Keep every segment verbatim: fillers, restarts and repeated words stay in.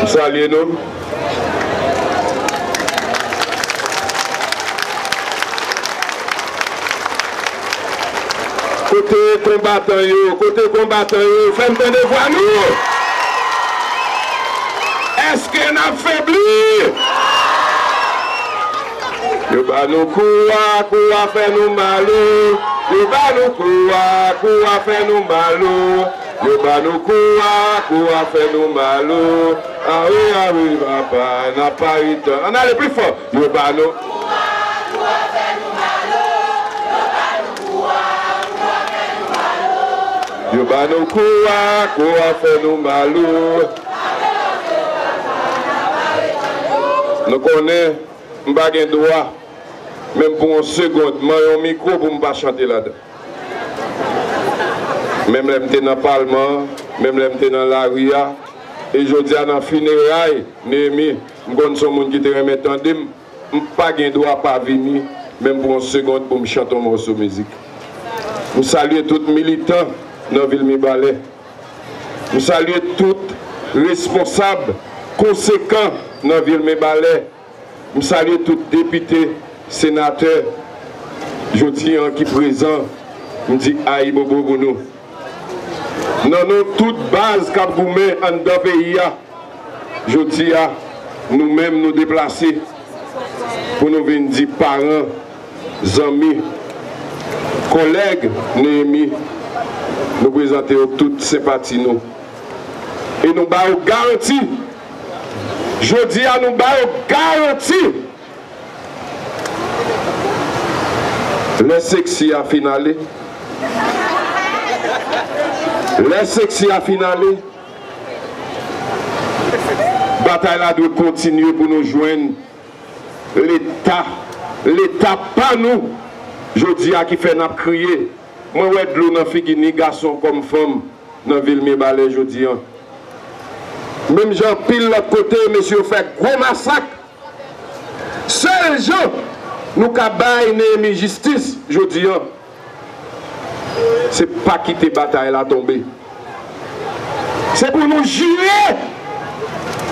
M salye nou. Kote konbatan yo? Kote konbatan yo? Fè m tande vwa nou! Èske n ap febli? Yo ba nou kou a, kou a fè nou mal o. Yo ba nou kou a, kou a fè nou mal o. Yo ba nou kou a, kou a fè nou mal o. Awe, awe, papa, n ap pari tan. Ann ale pli fò. Yo ba nou. Yo ba nou kou a, kou a fè nou mal o. Nou konnen m pa gen dwa, menm pou yon segond, m an yon mikwo pou m pa chante ladan. Menm lè m te nan palman an, menm lè m te nan lari a, e jodi a nan fineray Néhémie, m konn se yon moun ki te renmen tande m, m pa gen dwa pa vini, menm pou yon segond, pou m chante yon mòso mizik. M salye tout militan nan vil Mibalè. M salye tout responsab konsekan nan vil Mibalè. M salye tout depite, senatè, jodi an ki prezan, m di ayibobo pou nou. Nan non tout baz k ap goumen anndan peyi a, jodi a, nou menm nou deplase pou nou vin di paran, zanmi, kòlèg Néhémie, nou prezante yo tout senpati nou. E nou ba yo garanti, jodi a nou ba yo garanti, lè seksi a fin ale, lè seksi a fin ale, batay la dwe kontinye pou nou jwenn Leta, Leta pa nou, jodi a ki fè n ap kriye. Mwen wè dlo nan figi ni gason kòm fanm nan vil Mibalè jodi an. Menm jan anpil lòt kote, mesye yo fè gwo masak. Sèl jan nou ka bay Néhémie jistis jodi an, se pa kite batay la tonbe. Se pou nou jire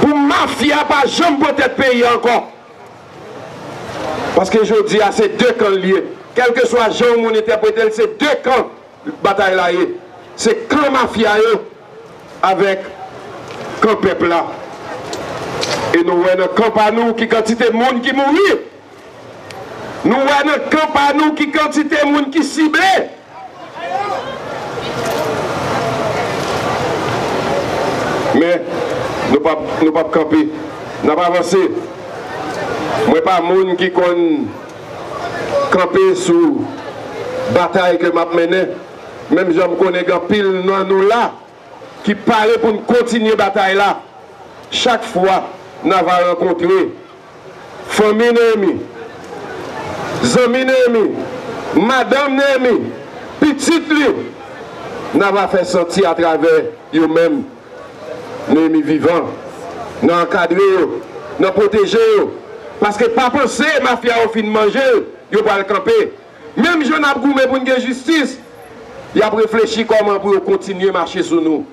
pou mafya pa janm pran tèt peyi a ankò. Paske jodi a se de kan l ye. Kèlkeswa jan yon moun entèprete l, se de kan batay la ye. Se kan mafya yo avèk kan pèp la. E nou wè nan kan pa nou ki kantite moun ki mouri. Nou wè nan kan pa nou ki kantite moun ki sible. Men, nou p ap, nou p ap kanpe. N ap avanse. Mwen pa moun ki konn kanpe sou batay ke m ap mennen. Menm jan m konnen gen anpil nan nou la ki pare pou n kontinye batay la. Chak fwa n ava rankontre fanmi Néhémie, zanmi Néhémie, madanm Néhémie, pitit li, n ava fè santi atravè yo menm Néhémie vivan, nan ankadre yo, nan pwoteje yo. Paske pa panse mafya yo fin manje l, yo pral kanpe. Menm jan n ap goumen pou n gen jistis, y ap reflechi kòman pou yo kontinye mache sou nou.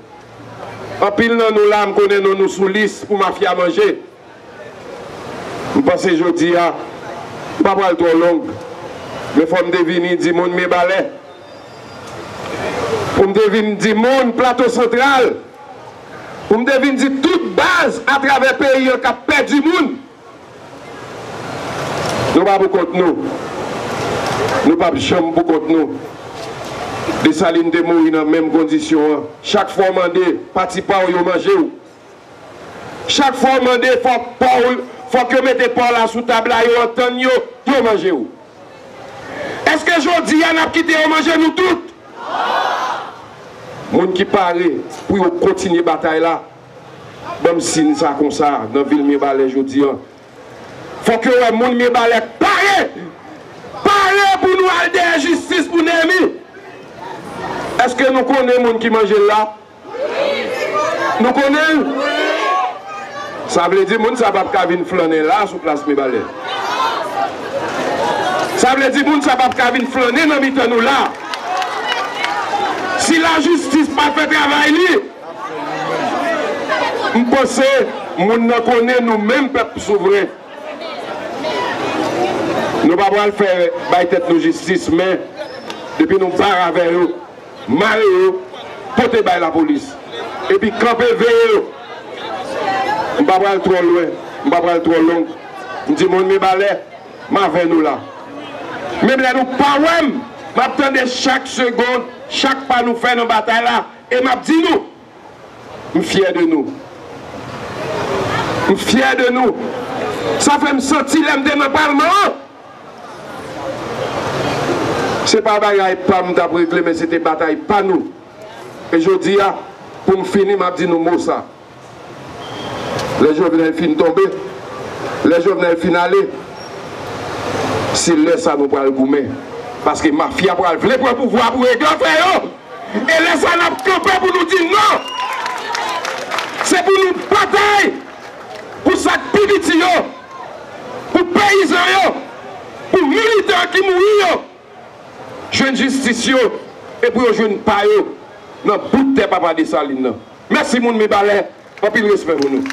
Anpil nan nou la, m konnen non nou sou lis pou mafya manje. M panse jodi a, m pa pral twò long, men fò m te vini di moun Mibalè, pou m te vin di moun Plato Santral, pou m te vin di tout baz atravè peyi an k ap pèdi moun. Nou pa pou kont nou. Nou p ap janm pou kont nou. Desalin te mouri nan menm kondisyon an. Chak fwa w mande, pati pa w, yo manje w. Chak fwa w mande, fòk pa w, fòk yo mete pa w la sou tab la, yo antann yo, yo manje w. Èske jodi a n ap kite yo manje nou tout? Moun ki pare pou yo kontinye batay la, ban m siy sa konsa nan vil Mibalè jodi an. Fòk yo wè moun Mibalè pare, pare pou nou al dèyè jistis pou Néhémie. Èske nou konnen moun ki manje l la? Nou konnen l? Sa vle di moun sa p ap ka vin flannen la sou plas Mibalè. Sa vle di moun sa p ap ka vin flannen nan mitan nou la. Si lajistis pa fè travay li, m panse Moun nan konnen nou menm pèp souvren, nou pa pral fè bay tèt nou jistis, men depi nou bare avè yo, mare yo, pote bay lapolis. Epi kanpe veye yo. M pa pral twò lwen, m pa pral twò long. M di moun Mibalè, m avè nou la. Menm lè nou pa wè m, m ap tande chak segonn, chak pa nou fè nan batay la, e m ap di nou, m fyè de nou. M fyè de nou. Sa fè m santi lè m te nan palman an. Se pa bagay pa m t ap regle, men se te batay pa nou. E jodi a, pou m fini, m ap di nou mo sa. Lè Jovenel fin tonbe, lè Jovenel fin ale, se lè sa nou pral goumen. Paske mafya pral vle pran pouvwa pou regle afè yo. E lè sa n ap kanpe pou nou di non. Se pou nou batay pou sa k pi piti yo, pou peyizan yo, pou militan ki mouri yo, jwenn jistis yo, e pou yo jwenn pa yo nan bout tè papa Desalin nan. Mèsi moun Mibalè, anpil respè pou nou.